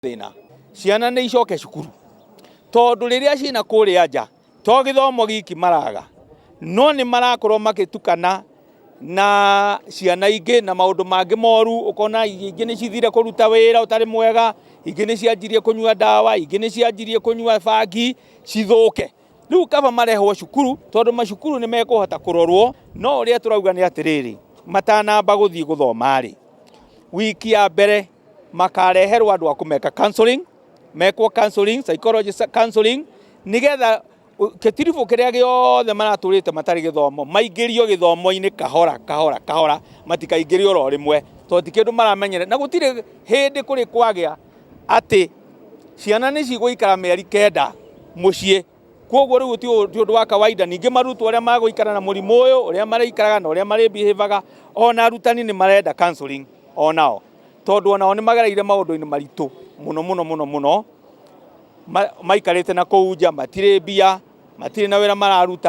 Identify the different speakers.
Speaker 1: Thĩna ciana nĩ icoke cukuru, tondũ rĩrĩa ciĩna kũrĩa nja to gĩthomo giki maraga, no nĩ marakorwo magĩtukana na ciana ingĩ na maũndũ mangĩ moru. Ũkona ingĩ nĩ cithire kũruta wĩra ũtarĩ mwega, ingĩ nĩ cianjirie kũnyua ndawa, ingĩ nĩ cianjirie kũnyua bangi cithũke. Rĩu kaba marehwo cukuru, tondũ macukuru nĩ mekũhota kũrorwo. No ũrĩa tũrauga nĩ atĩrĩrĩ, matanamba gũthiĩ gũthoma rĩ, wiki ya mbere makareherwo andũ a kũmeka counseling, mekwo counseling, psychology counseling, nĩgetha gĩtiribũ kĩrĩa gĩothe maratũrĩte matarĩ gĩthomo maingĩrio gĩthomo-inĩ kahora kahora kahora, matikaingĩrio oro rĩmwe, tondũ ti kĩndũ maramenyere. Na gũtirĩ hĩndĩ kũrĩ kwagĩa atĩ ciana nĩ cigũikara mĩeri 9 mũciĩ. Koguo rĩu ti ũndũ wa kawaida. Ningĩ marutwo ũrĩa magũikara na mũrimũ ũyũ, ũrĩa marĩikaraga na ũrĩa marĩbihevaga. Ona arutani nĩ marenda counseling onao, tondũ onao nĩ magereire maũndũ-inĩ maritũ mũno mũno mũno mũno. Maikarĩte na kũu nja, matirĩ mbia, matirĩ na wĩra mararuta.